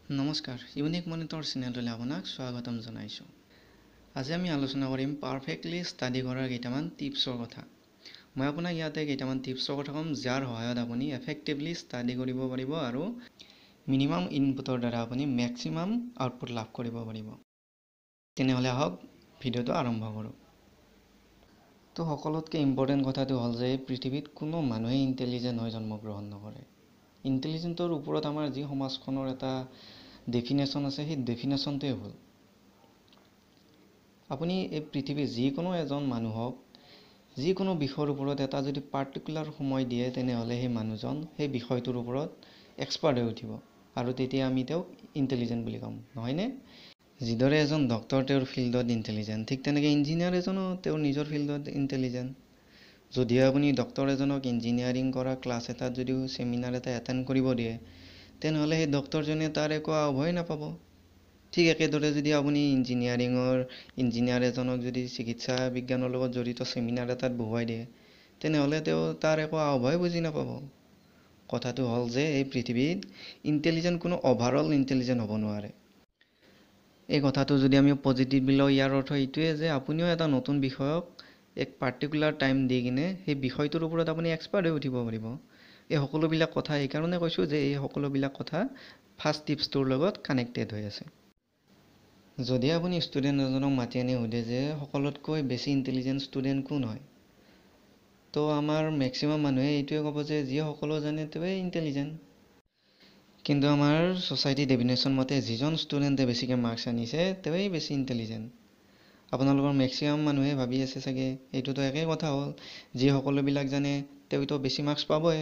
নমস্কাৰ, unique monitor চেনেলটোলৈ আপোনাক স্বাগতম জনাইছোঁ। আজি আমি আলোচনা কৰিম পাৰফেক্টলি ষ্টাডি কৰাৰ কেইটামান টিপছৰ কথা। মই আপোনাক ইয়াতে কেইটামান টিপছৰ কথা ক'ম, যাৰ সহায়ত আপুনি এফেক্টিভলি ষ্টাডি কৰিব পাৰিব আৰু মিনিমাম ইনপুটৰ দ্বাৰা আপুনি মেক্সিমাম আউটপুট লাভ কৰিব পাৰিব। তেনেহ'লে আহক, ভিডিঅ'টো আৰম্ভ কৰোঁ। তো সকলোতকৈ ইম্পৰ্টেণ্ট কথাটো হ'ল যে পৃথিৱীত কোনো মানুহে ইণ্টেলিজেণ্ট হৈ জন্মগ্ৰহণ নকৰে। ইণ্টেলিজেণ্টৰ ওপৰত আমাৰ যি সমাজখনৰ এটা ডেফিনেশ্যন আছে, সেই ডেফিনেশ্যনটোৱে ভুল। আপুনি এই পৃথিৱীৰ যিকোনো এজন মানুহক যিকোনো বিষয়ৰ ওপৰত এটা যদি পাৰ্টিকুলাৰ সময় দিয়ে, তেনেহ'লে সেই মানুহজন সেই বিষয়টোৰ ওপৰত এক্সপাৰ্ট হৈ উঠিব আৰু তেতিয়া আমি তেওঁক ইণ্টেলিজেণ্ট বুলি ক'ম, নহয়নে? যিদৰে এজন ডক্টৰ তেওঁৰ ফিল্ডত ইণ্টেলিজেণ্ট, ঠিক তেনেকৈ ইঞ্জিনিয়াৰ এজনো তেওঁৰ নিজৰ ফিল্ডত ইণ্টেলিজেণ্ট। যদিহে আপুনি ডক্টৰ এজনক ইঞ্জিনিয়াৰিং কৰা ক্লাছ এটাত যদিও ছেমিনাৰ এটা এটেণ্ড কৰিব দিয়ে, তেনেহ'লে সেই ডক্টৰজনে তাৰ একো আওভয়ে নাপাব। ঠিক একেদৰে যদি আপুনি ইঞ্জিনিয়াৰ এজনক যদি চিকিৎসা বিজ্ঞানৰ লগত জড়িত ছেমিনাৰ এটাত বহুৱাই দিয়ে, তেনেহ'লে তেওঁ তাৰ একো আওভয়ে বুজি নাপাব। কথাটো হ'ল যে এই পৃথিৱীত ইণ্টেলিজেণ্ট কোনো অভাৰঅল ইণ্টেলিজেণ্ট হ'ব নোৱাৰে। এই কথাটো যদি আমি পজিটিভলি লওঁ, ইয়াৰ অৰ্থ এইটোৱে যে আপুনিও এটা নতুন বিষয়ক এক পাৰ্টিকুলাৰ টাইম দি কিনে সেই বিষয়টোৰ ওপৰত আপুনি এক্সপাৰ্ট হৈ উঠিব পাৰিব। এই সকলোবিলাক কথা এইকাৰণে কৈছোঁ যে এই সকলোবিলাক কথা ফাৰ্ষ্ট টিপছটোৰ লগত কানেক্টেড হৈ আছে। যদি আপুনি ষ্টুডেণ্ট এজনক মাতি আনি সোধে যে সকলোতকৈ বেছি ইণ্টেলিজেণ্ট ষ্টুডেণ্ট কোন হয়, তো আমাৰ মেক্সিমাম মানুহে এইটোৱে ক'ব যে যিয়ে সকলো জানে তেওঁৱেই ইণ্টেলিজেণ্ট। কিন্তু আমাৰ ছ'চাইটি ডেফিনেশ্যন মতে যিজন ষ্টুডেণ্টে বেছিকৈ মাৰ্কছ আনিছে তেওঁৱেই বেছি ইণ্টেলিজেণ্ট। আপোনালোকৰ মেক্সিমাম মানুহে ভাবি আছে চাগে এইটোতো একেই কথা হ'ল, যি সকলোবিলাক জানে তেওঁতো বেছি মাৰ্কছ পাবই।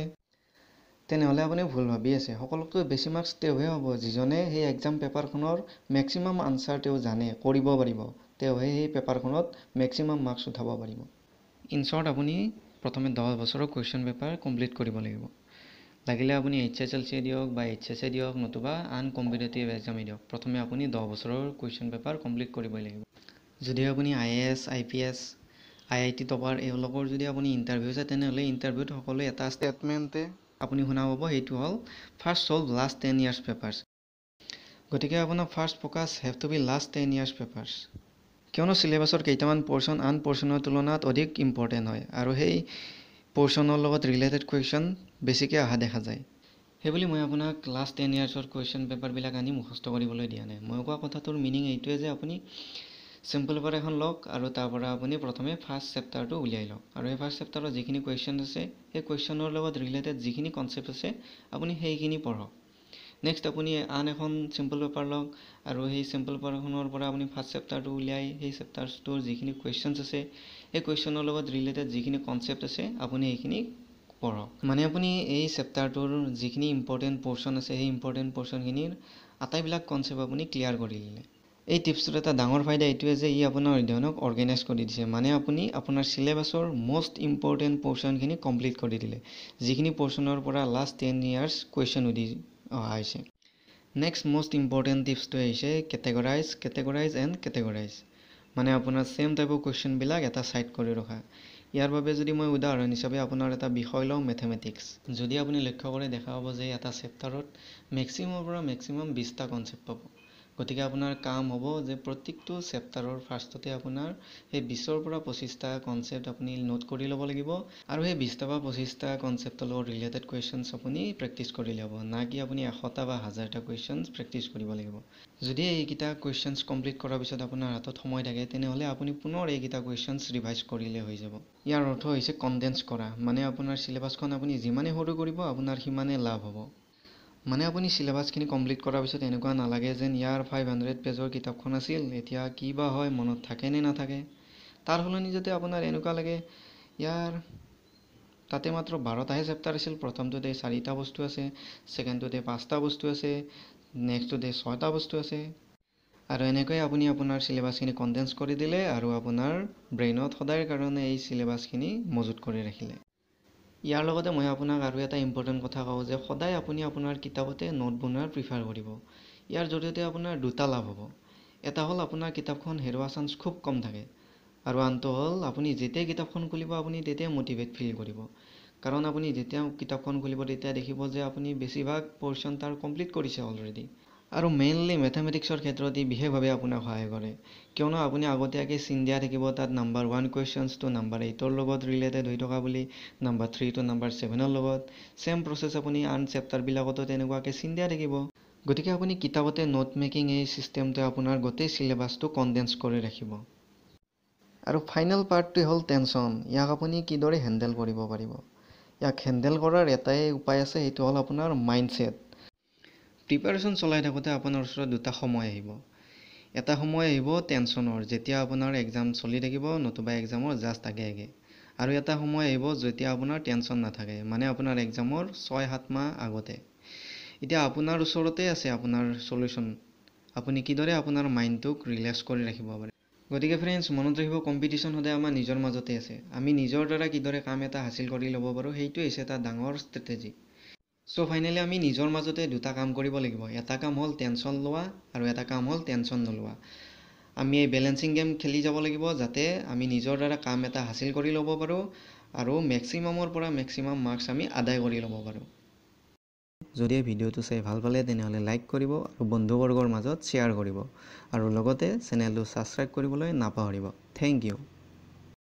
তেনেহ'লে আপুনি ভুল ভাবি আছে। সকলোতকৈ বেছি মাৰ্কছ তেওঁহে হ'ব যিজনে সেই এক্সাম পেপাৰখনৰ মেক্সিমাম আনচাৰ তেওঁ জানে, কৰিব পাৰিব, তেওঁহে সেই পেপাৰখনত মেক্সিমাম মাৰ্কছ উঠাব পাৰিব। ইন শ্বৰ্ট, আপুনি প্ৰথমে 10 বছৰৰ কুৱেশ্যন পেপাৰ কমপ্লিট কৰিব লাগিব। লাগিলে আপুনি এইচএছএলচি দিয়ক বা এইচএছে দিয়ক, নতুবা আন কম্পিটিটিভ এক্সামেই দিয়ক, প্ৰথমে আপুনি 10 বছৰৰ কুৱেশ্যন পেপাৰ কমপ্লিট কৰিবই লাগিব। যদি আপুনি আইএএছ, আইপিএছ, আইআইটি টপাৰ এওঁলোকৰ যদি আপুনি ইণ্টাৰভিউ যায়, তেনেহ'লে ইণ্টাৰভিউত সকলোৱে এটা ষ্টেটমেণ্টে আপুনি শুনা পাব, সেইটো হ'ল "First solve last 10 years papers." গতিকে আপোনাৰ first focus have to be last 10 years papers, কিয়নো চিলেবাছৰ কেইটামান পৰ্চন আন পৰ্চনৰ তুলনাত অধিক ইম্পৰ্টেণ্ট হয় আৰু সেই পৰ্চনৰ লগত ৰিলেটেড কুৱেশ্যন বেছিকৈ অহা দেখা যায়। সেইবুলি মই আপোনাক লাষ্ট 10 ইয়াৰ্ছৰ কুৱেশ্যন পেপাৰবিলাক আনি মুখস্থ কৰিবলৈ দিয়া নাই। মই কোৱা কথাটোৰ মিনিং এইটোৱে যে আপুনি চেম্পল পেপাৰ এখন লওক আৰু তাৰ পৰা আপুনি প্ৰথমে ফাৰ্ষ্ট চেপ্টাৰটো উলিয়াই লওক আৰু সেই ফাৰ্ষ্ট চেপ্টাৰত যিখিনি কুৱেশ্যন আছে, সেই কুৱেশ্যনৰ লগত ৰিলেটেড যিখিনি কনচেপ্ট আছে, আপুনি সেইখিনি পঢ়ক। নেক্সট আপুনি আন এখন চিম্পল পেপাৰ লওক আৰু সেই চিম্পল পেপাৰখনৰ পৰা আপুনি ফাৰ্ষ্ট চেপ্টাৰটো উলিয়াই সেই চেপ্টাৰটোৰ যিখিনি কুৱেশ্যনছ আছে, সেই কুৱেশ্যনৰ লগত ৰিলেটেড যিখিনি কনচেপ্ট আছে, আপুনি সেইখিনি পঢ়ক। মানে আপুনি এই চেপ্টাৰটোৰ যিখিনি ইম্পৰ্টেণ্ট পৰ্চন আছে, সেই ইম্পৰ্টেণ্ট পৰ্চনখিনিৰ আটাইবিলাক কনচেপ্ট আপুনি ক্লিয়াৰ কৰি দিলে। এই টিপছটোৰ এটা ডাঙৰ ফাইদা এইটোৱে যে ই আপোনাৰ অধ্যয়নক অৰ্গেনাইজ কৰি দিছে। মানে আপুনি আপোনাৰ চিলেবাছৰ মষ্ট ইম্পৰ্টেণ্ট পৰ্চনখিনি কমপ্লিট কৰি দিলে, যিখিনি পৰ্চনৰ পৰা লাষ্ট 10 ইয়াৰ্ছ কুৱেশ্যন সুধি অহা হৈছে। নেক্সট মষ্ট ইম্পৰ্টেণ্ট টিপছটো হৈছে কেটেগৰাইজ, কেটেগৰাইজ এণ্ড কেটেগৰাইজ। মানে আপোনাৰ ছেম টাইপৰ কুৱেশ্যনবিলাক এটা ছাইড কৰি ৰখা। ইয়াৰ বাবে যদি মই উদাহৰণ হিচাপে আপোনাৰ এটা বিষয় লওঁ, মেথমেটিক্স, যদি আপুনি লক্ষ্য কৰে দেখা পাব যে এটা চেপ্টাৰত মেক্সিমামৰ পৰা মেক্সিমাম 20টা কনচেপ্ট পাব। গতিকে আপোনাৰ কাম হ'ব যে প্ৰত্যেকটো চেপ্টাৰৰ ফাৰ্ষ্টতে আপোনাৰ সেই 20ৰ পৰা 25টা কনচেপ্ট আপুনি নোট কৰি ল'ব লাগিব আৰু সেই 20টা বা 25টা কনচেপ্টৰ লগত ৰিলেটেড কুৱেশ্যনছ আপুনি প্ৰেক্টিছ কৰিলে হ'ব, না কি আপুনি 100টা বা হাজাৰটা কুৱেশ্যনছ প্ৰেক্টিছ কৰিব লাগিব। যদি এইকেইটা কুৱেশ্যনছ কমপ্লিট কৰাৰ পিছত আপোনাৰ হাতত সময় থাকে, তেনেহ'লে আপুনি পুনৰ এইকেইটা কুৱেশ্যনছ ৰিভাইজ কৰিলে হৈ যাব। ইয়াৰ অৰ্থ হৈছে কনডেন্স কৰা। মানে আপোনাৰ চিলেবাছখন আপুনি যিমানে সৰু কৰিব, আপোনাৰ সিমানে লাভ হ'ব। মানে আপুনি চিলেবাছখিনি কমপ্লিট কৰাৰ পিছত এনেকুৱা নালাগে যেন ইয়াৰ 500 পেজৰ কিতাপখন আছিল, এতিয়া কি বা হয়, মনত থাকে নে নাথাকে। তাৰ সলনি যাতে আপোনাৰ এনেকুৱা লাগে, ইয়াৰ তাতে মাত্ৰ 12টাহে চেপ্টাৰ আছিল, প্ৰথমটোতে চাৰিটা বস্তু আছে, ছেকেণ্ডটোতে পাঁচটা বস্তু আছে, নেক্সটটোতে ছয়টা বস্তু আছে। আৰু এনেকৈ আপুনি আপোনাৰ চিলেবাছখিনি কনডেন্স কৰি দিলে আৰু আপোনাৰ ব্ৰেইনত সদায়ৰ কাৰণে এই চিলেবাছখিনি মজুত কৰি ৰাখিলে। ইয়াৰ লগতে মই আপোনাক আৰু এটা ইম্পৰ্টেণ্ট কথা কওঁ যে সদায় আপুনি আপোনাৰ কিতাপতে নোট বনোৱাৰ প্ৰিফাৰ কৰিব। ইয়াৰ জৰিয়তে আপোনাৰ দুটা লাভ হ'ব। এটা হ'ল আপোনাৰ কিতাপখন হেৰোৱা চান্স খুব কম থাকে আৰু আনটো হ'ল আপুনি যেতিয়াই কিতাপখন খুলিব, আপুনি তেতিয়াই মটিভেট ফিল কৰিব, কাৰণ আপুনি যেতিয়া কিতাপখন খুলিব তেতিয়া দেখিব যে আপুনি বেছিভাগ পৰ্চন তাৰ কমপ্লিট কৰিছে অলৰেডি। আৰু মেইনলি মেথমেটিক্সৰ ক্ষেত্ৰত ই বিশেষভাৱে আপোনাক সহায় কৰে, কিয়নো আপুনি আগতীয়াকৈ চিন দিয়া থাকিব তাত নাম্বাৰ 1 কুৱেশ্যনছটো নাম্বাৰ 8ৰ লগত ৰিলেটেড হৈ থকা বুলি, নাম্বাৰ 3টো নাম্বাৰ 7ৰ লগত। ছেম প্ৰচেছ আপুনি আন চেপ্টাৰবিলাকতো তেনেকুৱাকৈ চিন দিয়া থাকিব। গতিকে আপুনি কিতাপতে নোট মেকিং এই ছিষ্টেমটোৱে আপোনাৰ গোটেই চিলেবাছটো কনডেন্স কৰি ৰাখিব। আৰু ফাইনেল পাৰ্টটোৱে হ'ল টেনশ্যন। ইয়াক আপুনি কিদৰে হেণ্ডেল কৰিব পাৰিব? ইয়াক হেণ্ডেল কৰাৰ এটাই উপায় আছে, সেইটো হ'ল আপোনাৰ মাইণ্ডছেট। প্ৰিপাৰেশ্যন চলাই থাকোঁতে আপোনাৰ ওচৰত দুটা সময় আহিব। এটা সময় আহিব টেনশ্যনৰ, যেতিয়া আপোনাৰ এক্সাম চলি থাকিব নতুবা এক্সামৰ জাষ্ট আগে আগে। আৰু এটা সময় আহিব যেতিয়া আপোনাৰ টেনশ্যন নাথাকে, মানে আপোনাৰ এক্সামৰ 6-7 মাহ আগতে। এতিয়া আপোনাৰ ওচৰতে আছে আপোনাৰ চলিউশ্যন, আপুনি কিদৰে আপোনাৰ মাইণ্ডটোক ৰিলেক্স কৰি ৰাখিব পাৰে। গতিকে ফ্ৰেণ্ডছ, মনত ৰাখিব, কম্পিটিশ্যন সদায় আমাৰ নিজৰ মাজতে আছে। আমি নিজৰ দ্বাৰা কিদৰে কাম এটা হাচিল কৰি ল'ব পাৰোঁ, সেইটোৱে হৈছে এটা ডাঙৰ ষ্ট্ৰেটেজি। চ' ফাইনেলি আমি নিজৰ মাজতে দুটা কাম কৰিব লাগিব। এটা কাম হ'ল টেনশ্যন লোৱা আৰু এটা কাম হ'ল টেনশ্যন নোলোৱা। আমি এই বেলেঞ্চিং গেম খেলি যাব লাগিব, যাতে আমি নিজৰ দ্বাৰা কাম এটা হাচিল কৰি ল'ব পাৰোঁ আৰু মেক্সিমামৰ পৰা মেক্সিমাম মাৰ্কছ আমি আদায় কৰি ল'ব পাৰোঁ। যদি এই ভিডিঅ'টো চাই ভাল পালে তেনেহ'লে লাইক কৰিব আৰু বন্ধুবৰ্গৰ মাজত শ্বেয়াৰ কৰিব আৰু লগতে চেনেলটো ছাবস্ক্ৰাইব কৰিবলৈ নাপাহৰিব। Thank you.